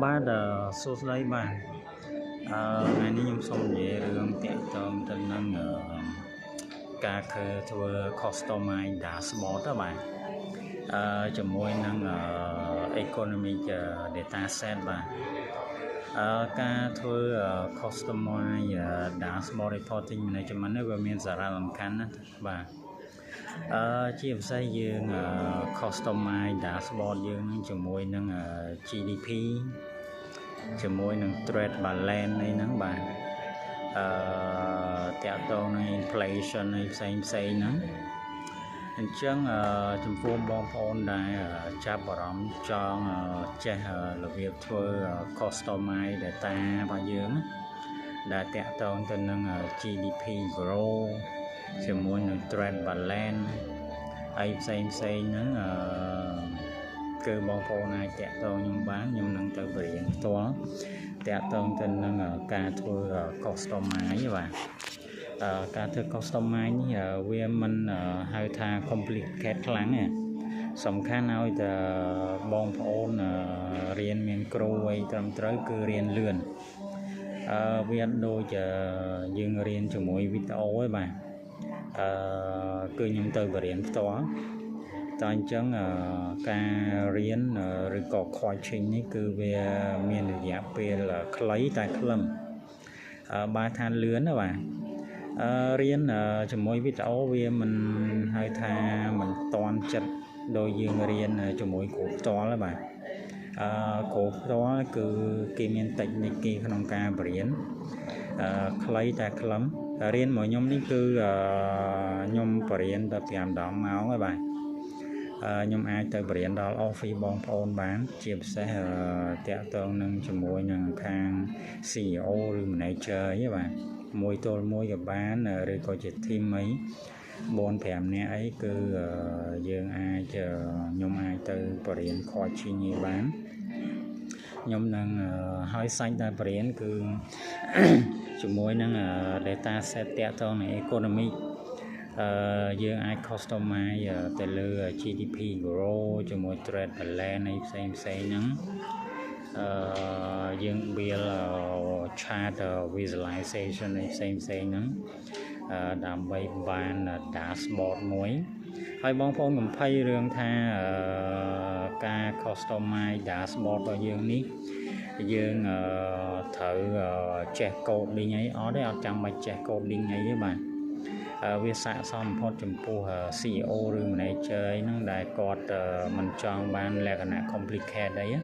បាទសួស្តីបាទថ្ងៃនេះខ្ញុំសូមនិយាយរឿងតាក់ទងទៅនឹងការធ្វើ customize dashboard ទៅបាទជាមួយនឹង economic data set បាទការធ្វើ customize dashboard reporting management នេះវាមានសារៈសំខាន់ណាស់បាទជាពិសេសយើង customize dashboard យើងនឹងជាមួយនឹង GDP ជាមួយនឹង trade balance អីហ្នឹងបាទតាក់ទងនឹង inflation អីផ្សេងផ្សេងហ្នឹងអញ្ចឹងចំពោះបងប្អូនដែលចាប់អារម្មណ៍ចង់ចេះរបៀបធ្វើ customize data របស់យើងដែលតាក់ទងទៅនឹង GDP growth ជាមួយនឹង trade balance អីផ្សេងផ្សេងហ្នឹងគឺបងប្អូនអាចតាក់ទងខ្ញុំបានខ្ញុំនឹងទៅបរៀនផ្ទាល់តាក់ទងទៅនឹងការធ្វើ customize បាទការធ្វើ customize នេះវាមិនហៅថា complicate ខ្លាំងទេសំខាន់ឲ្យតែបងប្អូនរៀនមានគ្រូអីត្រឹមត្រូវគឺរៀនលឿនវាអត់ដូចយើងរៀនជាមួយវីដេអូទេបាទគឺខ្ញុំទៅបរៀនផ្ទាល់តើអញ្ចឹងការរៀនឬក៏ coaching នេះគឺវាមានរយៈពេលខ្លីតែខ្លឹមបើថាលឿនណាបាទរៀនជាមួយវីដេអូវាមិនហៅថាមិនតាន់ចិត្តដោយយើងរៀនជាមួយគ្រូផ្ទាល់ទេបាទគ្រូផ្ទាល់គឺគេមានតិចនិកគេក្នុងការបរៀនខ្លីតែខ្លឹមរៀនមកខ្ញុំនេះគឺខ្ញុំបរៀនតែ5 10ម៉ោងហើយបាទខ្ញុំអាចទៅបរៀនដល់ office បងប្អូនបាន ជាពិសេសតាក់ទងនឹងជាមួយនឹងខាង CEO ឬ manager អីបាទមួយទល់មួយក៏បានឬក៏ជា team អី4 5នាក់អីគឺយើងអាចខ្ញុំអាចទៅបរៀន coaching ឯបានខ្ញុំនឹងហើយសាច់តែបរៀនគឺជាមួយនឹង data set តាក់ទងនឹង economic យើងអាច customize ទៅលើ GDP growth ជាមួយ trade balance អីផ្សេងផ្សេងហ្នឹងយើង build chart visualization អីផ្សេងផ្សេងហ្នឹងដើម្បីបាន dashboard មួយហើយបងប្អូនកុំភ័យរឿងថាការ customize dashboard របស់យើងនេះយើងត្រូវចេះ coding អីអត់ទេអត់ចាំបាច់ចេះ coding អីទេបាទវាស័ក្តិសមបំផុតចំពោះ CEO ឬ manager អីហ្នឹងដែលគាត់មិនចង់បានលក្ខណៈ complicate អី។